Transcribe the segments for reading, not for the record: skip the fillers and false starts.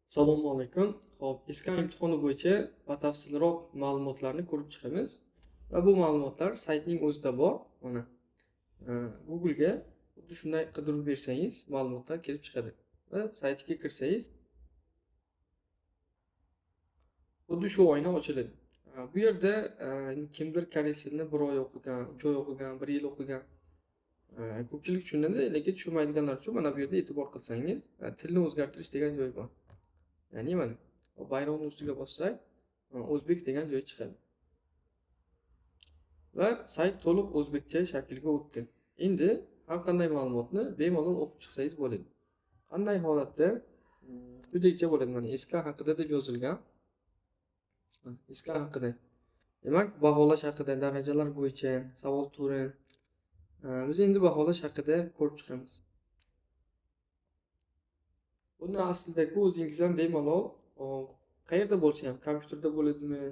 Assalomu alaykum. Xo'p, SK imtihoni bo'yicha batafsilroq ma'lumotlarni ko'rib chiqamiz. Va bu ma'lumotlar saytning o'zida bor. Mana Google'ga xuddi shunday qidirib bersangiz ma'lumotlar kelib chiqadi. Va saytga kirsangiz xuddi shu oyna ochiladi. Bu yerda kimdir koreys tilini 1 oy o'qigan, 3 oy o'qigan, 1 yil o'qigan. Ko'pchilik tushunadi, lekin tushunmaydiganlar uchun mana bu yerda e'tibor qilsangiz, tilni o'zgartirish degan joy bor. Ya'ni mana bayroqning ustiga bossak, o'zbek degan joy chiqadi. Va sayt to'liq o'zbekcha shaklga o'tdi. Endi har qanday ma'lumotni bemalol o'qib chiqsangiz bo'ladi. Qanday holatda quyidagicha bo'ladi. Mana SK haqida deb yozilgan. SK haqida. Demak, baholash haqida, darajalar bo'yicha savol turi. Biz endi baholash haqida ko'rib chiqamiz. Buni aslida-ku o'zingizdan bemalol qayerda bo'lsa ham, kompyuterda bo'ladimi,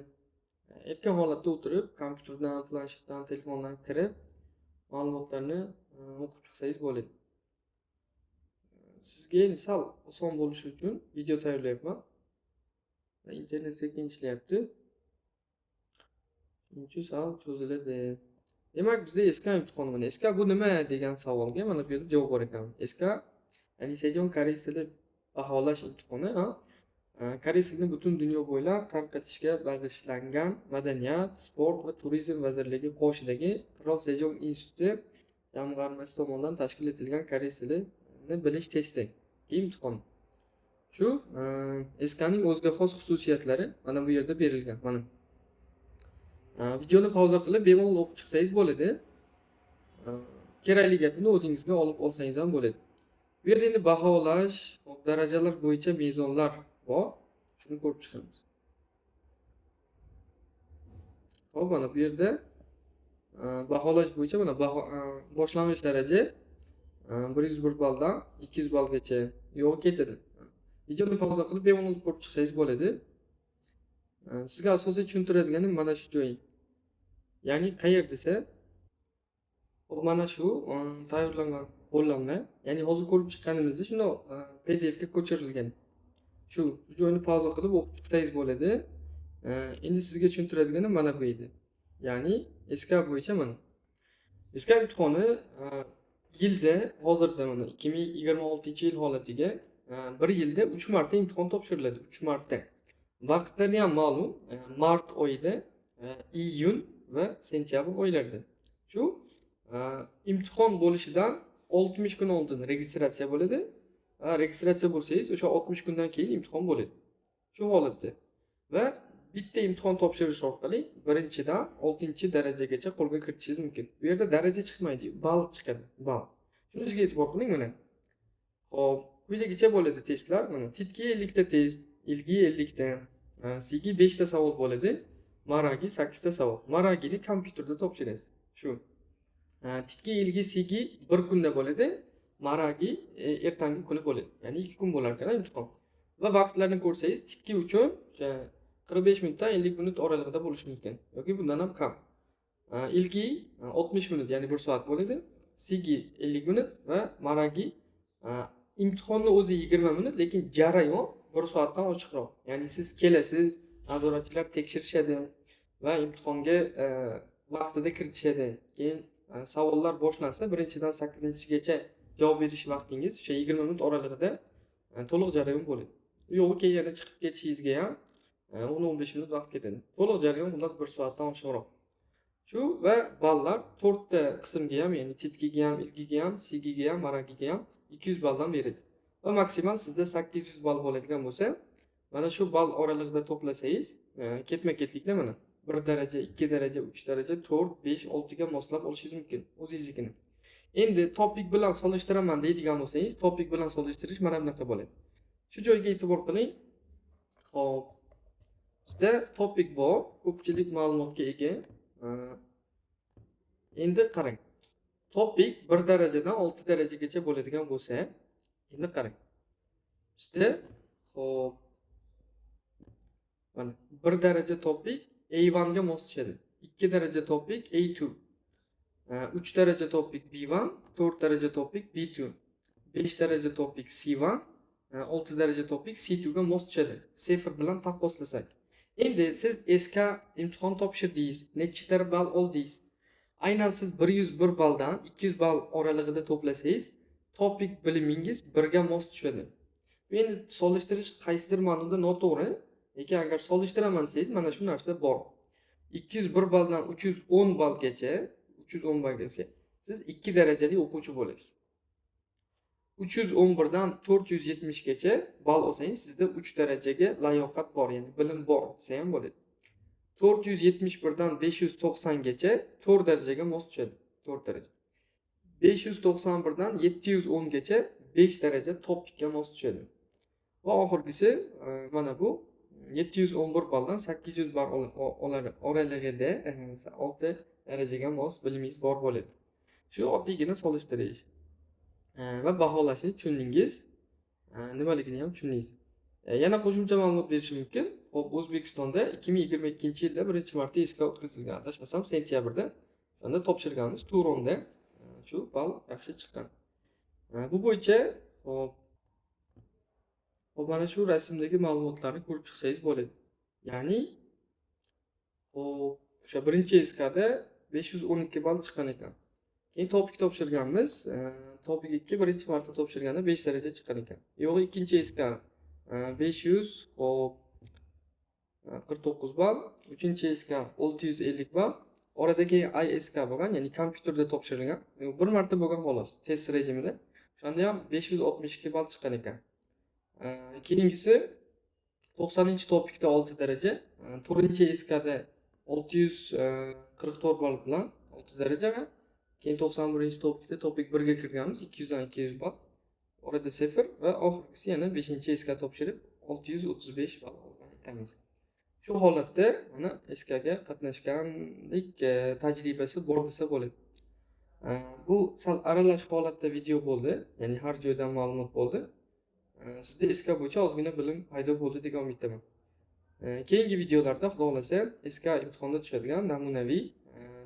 erkin holatda o'tirib, kompyuterdan, planshetdan, telefondan kirib, ma'lumotlarni o'qib chiqsangiz bo'ladi. Sizga endi sal oson bo'lishi uchun video tayyorlayapman. Internet sekin ishlayapti. Shuning uchun sal cho'ziladi. Demak, bizda SK imtihoni mana. SK bu nima degan savolga mana bu yerda javob bor ekan. SK, ya'ni Sejong koreys tili baholash imtihoni, koreys tilini butun dunyo bo'ylab tarqatishga bag'ishlangan Madaniyat, Sport va Turizm vazirligi qoshidagi Qirol Sejong instituti jamg'armasi tomonidan tashkil etilgan koreys tilini bilish testi imtihoni. Shu SKning o'ziga xos xususiyatlari mana bu yerda berilgan. Mana videoni pauza qilib bemalol o'qib chiqsangiz bo'ladi. Kerakli gapni o'zingizga olib olsangiz ham bo'ladi. Bu yerda endi baholash, darajalar bo'yicha mezonlar bor. Shuni ko'rib chiqamiz. Xo'p, mana bu yerda baholash bo'yicha mana boshlang'ich daraja 101 balldan 200 ballgacha yo'q ketadi. Videoni pauza qilib bemalol ko'rib chiqsangiz bo'ladi. Sizga asosiy tushuntiradiganim mana shu joyi. Ya'ni qayer desa, mana shu tayyorlangan qo'llanma, ya'ni hozir ko'rib chiqqanimizni shundoq PDF ga ko'chirilgan. Shu joyni pauza qilib o'qib chiqsangiz bo'ladi. Endi sizga tushuntiradiganim mana bu edi. Ya'ni SK bo'yicha mana. SK imtihoni yilda hozirda mana 2026-yil holatiga bir yilda 3 marta imtihon topshiriladi, 3 marta. Vaqtlari ham ma'lum, mart oyida, iyun va sentyabr oylarida. Shu imtihon bo'lishidan 60 kun oldin registratsiya bo'ladi. Registratsiya bo'lsangiz, o'sha 60 kundan keyin imtihon bo'ladi. Shu holatda va bitta imtihon topshirish orqali 1-dan 6-darajagacha qo'lga kiritishingiz mumkin. Bu yerda daraja chiqmaydi, ball chiqadi, ball. Shunisiga e'tibor qiling mana. Xo'p, quyidagicha bo'ladi testlar. Mana TITki 50 ta test, ilgi 50 ta, Sigi 5 ta savol bo'ladi, Maragi 8 ta savol. Maragini kompyuterda topshirasiz. Shu. TITki, ilgi, Sigi bir kunda bo'ladi, Maragi ertangi kuni bo'ladi. Ya'ni 2 kun bo'lar ekan imtihon. Va vaqtlarni ko'rsangiz, TITki uchun 45 minutdan 50 minut oralig'ida bo'lishi mumkin yoki bundan ham kam. Ilgi 60 minut, ya'ni 1 soat bo'ladi. Sigi 50 minut va Maragi imtihonni o'zi 20 minut, lekin jarayon 1 soatdan oshiqroq. Ya'ni siz kelasiz, nazoratchilar tekshirishadi va imtihonga vaqtida kiritishadi. Keyin savollar boshlansa, 1-dan 8-gacha javob berish vaqtingiz o'sha 20 minut oralig'ida to'liq jarayon bo'ladi. U yo'g'i keyin yana chiqib ketishingizga ham 10-15 minut vaqt ketadi. To'liq jarayon xullas 1 soatdan oshiqroq. Shu va ballar 4 ta qismga ham, ya'ni TITkiga ham, ilgiga ham, Sigiga ham, Maragiga ham 200 balldan beriladi. Va maksimal sizda 800 ball bo'ladigan bo'lsa, mana shu ball oralig'ida to'plasangiz, ketma-ketlikda mana 1 daraja, 2 daraja, 3 daraja, 4, 5, 6 ga moslab olishingiz mumkin o'zingiznikini. Endi topik bilan solishtiraman deydigan bo'lsangiz, topik bilan solishtirish mana bunaqa bo'ladi. Shu joyga e'tibor qiling. Xo'p, bizda topik bor, ko'pchilik ma'lumotga ega. Endi qarang. Topik 1 darajadan 6 darajagacha bo'ladigan bo'lsa, endi qarang. Bizda xo'p, mana 1 daraja topik A1 ga mos tushadi. 2 daraja topik A2. 3 daraja topik B1, 4 daraja topik B2, 5 daraja topik C1, 6 daraja topik C2 ga mos tushadi. CEFR bilan taqqoslasak. Endi siz SK imtihon topshirdingiz, nechidir ball oldingiz. Aynan siz 101 balldan 200 ball oralig'ida to'plasangiz, topik bilimingiz 1 ga mos tushadi. Bu endi solishtirish qaysidir ma'noda noto'g'ri, lekin agar solishtiraman desangiz, mana shu narsa bor. 201 balldan 310 ballgacha, 310 ballgacha siz 2 darajali o'quvchi bo'lasiz. 311 dan 470 gacha ball olsangiz, sizda 3 darajaga layoqat bor, ya'ni bilim bor desa ham bo'ladi. 471 dan 590 gacha 4 darajaga mos tushadi. 4 daraja. 591 dan 710 gacha 5 daraja topikka mos tushadi. Va oxirgisi mana bu 711 balldan 800 ball oralig'ida 6 darajaga mos bilimingiz bor bo'ladi. Shu oddiygina solishtirish va baholashni tushundingiz, nimaligini ham tushundingiz. Yana qo'shimcha ma'lumot berishim mumkin. Xo'p, O'zbekistonda 2022-yilda birinchi marta SK o'tkazilgan, adashmasam sentyabrda. O'shanda topshirganmiz Turonda. Shu ball yaxshi chiqqan. Bu bo'yicha xo'p, mana shu rasmdagi ma'lumotlarni ko'rib chiqsangiz bo'ladi. Ya'ni xo'p, o'sha birinchi SKda 512 ball chiqqan ekan. Keyin topik topshirganmiz. Topik 2 birinchi marta topshirganda 5 daraja chiqqan ekan. Yo'q, ikkinchi SK 500, xo'p, 49 ball, uchinchi SK 650 ball. Orada keyin ISK bo'lgan, ya'ni kompyuterda topshirilgan. Bir marta bo'lgan xolos, test rejimida. O'shanda ham 562 ball chiqqan ekan. Keyingisi 90-topikda 6 daraja, 4-SKda 644 ball bilan 6 daraja va keyin 91-topikda topik 1 ga kirganmiz, 200 dan 200 ball. Orada CEFR va oxirgisi yana 5-SK topshirib 635 ball olgan ekanmiz. Shu holatda mana SKga qatnashganlik tajribasi bor desa bo'ladi. Bu sal aralash holatda video bo'ldi, ya'ni har joydan ma'lumot bo'ldi. Sizda SK bo'yicha ozgina bilim paydo bo'ldi degan umiddaman. Keyingi videolarda xudo xohlasa SK imtihonda tushadigan namunaviy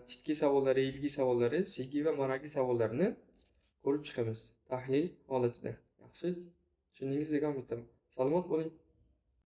TIKKI savollari, ILGI savollari, SIGI va MARAGI savollarini ko'rib chiqamiz tahlil holatida. Yaxshi tushundingiz degan umiddaman. Salomat bo'ling.